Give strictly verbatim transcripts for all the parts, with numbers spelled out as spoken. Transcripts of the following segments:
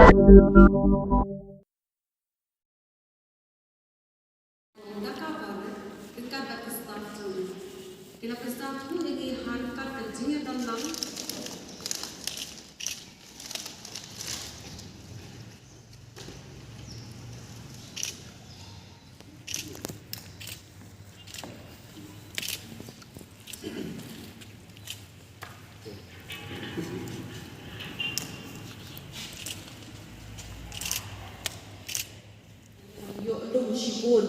Daka barit, ryngkat bad ki staff jong ngi. Ki la pynsaw thuh ïa ngi ha ryngkat ka jingïadon lang. Ïoh lum shibun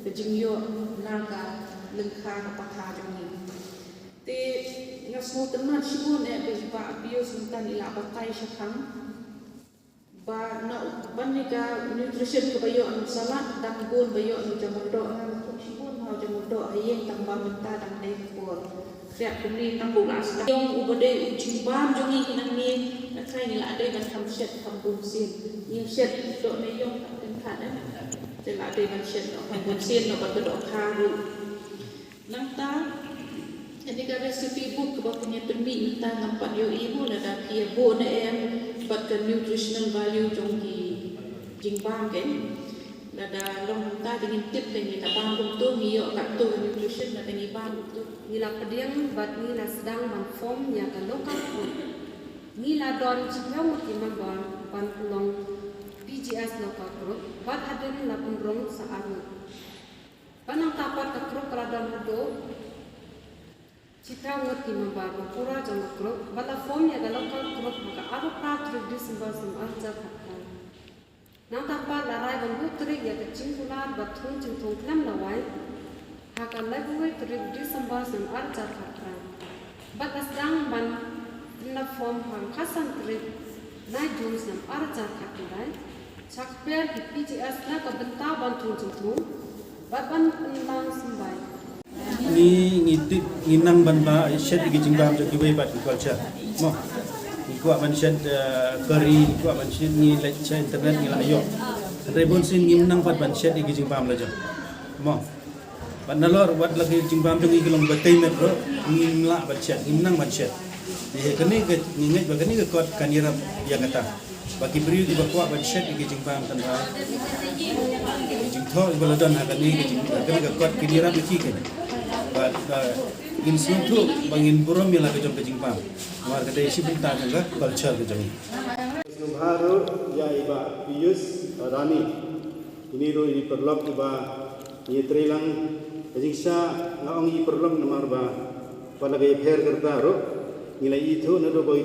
ka jingïoh na ka lyngkha ka patha jong ngi. Te nga sngewtynnat shibun eh ba i Bah Pius mynta i la batai shakhang. Ba na ban ïa ka nutrition kaba ïoh na salad dang bun ba ïoh na jingmut doh, nga sngewthuh shibun ba jingmut doh ha ïing tang ba mynta dang dei ka por. Khriat kumne tang ba u la sdang. Ïong uba dei u jingbam jong ngi ki nangne, na kai ngi la dei ban kham shet kham bun sien. Ngi shet doh na ïong ka teng khat eh. Te la dei ban shet doh kham bun sien, doh ban doh kha ruh. Nangta, kane ka recipe book kaba pynïapynmih mynta ngam pat ïohi mo lada phi ïa buh ne em bad ka nutritional value jong ki jingbam ke. Lada long mynta te ngin tip te ngi la bam kumto, ngi ïoh katto ka nutrition lada ngi bam kumto. Ngi la pdiang bad ngi la sdang ban form ïa ka local group. Ngi la don shiphew ngut ki member ban pynlong P G S local group bad hadien la pynrung sa arngut. Ba nangta pat ka group ka la don haduh shiphew ngut ki member ba pura jong ka group, ba la form ïa ka local group ha ka arphew phra tarik December snem arhajar khatphra. Nangta pat la rai ban buh tarik ïa ka jingkular bad thung jingthung khlem lawei ha ka laiphew wei tarik December snem arhajar khatphra. Bad la sdang ban pynlap form ha ka khatsan tarik nai June snem arhajar khatkhyndai. Sha kper ki P G S na ka bynta ban thung jingthung bad ban pynlang symbai. Ngi, ngi tip, ngi nang ban ba shet ïa ki jingbam jong kiwei pat ki culture. Mo. Ngi kwah ban shet, eh, curry, ngi kwah ban shet, ngi leit sha internet ngi la ïoh. Hynrei bun sien ngim nang pat ban shet ïa ki jingbam la jong. Mo. Bad nalor wat la ki jingbam jong ngi ki long ba tei met ruh, ngim lah ban shet, ngim nang ban shet. Te kane ka, ngi ngeit ba kane ka kot kan ïarap ïa kata. Ba ki briew kiba kwah ban shet ïa ki jingbam tang ba ki jingthoh kiba la don ha kane ka jing, kane ka kot kin ïarap ïa ki kane. Bad, uh, ngin sngewthuh ba ngin burom ïa la ka jong ka jingbam. Namar ka dei shi bynta jong ka culture ka jong ngi. Sngewbha ruh ïa i Bah Pius Rani. Ini ruh i paralok iba ngi trei lang ka jingshah, nga ong i paralok namar ba wat la ka ïapher ka rta ruh ngi la ithuh naduh ba i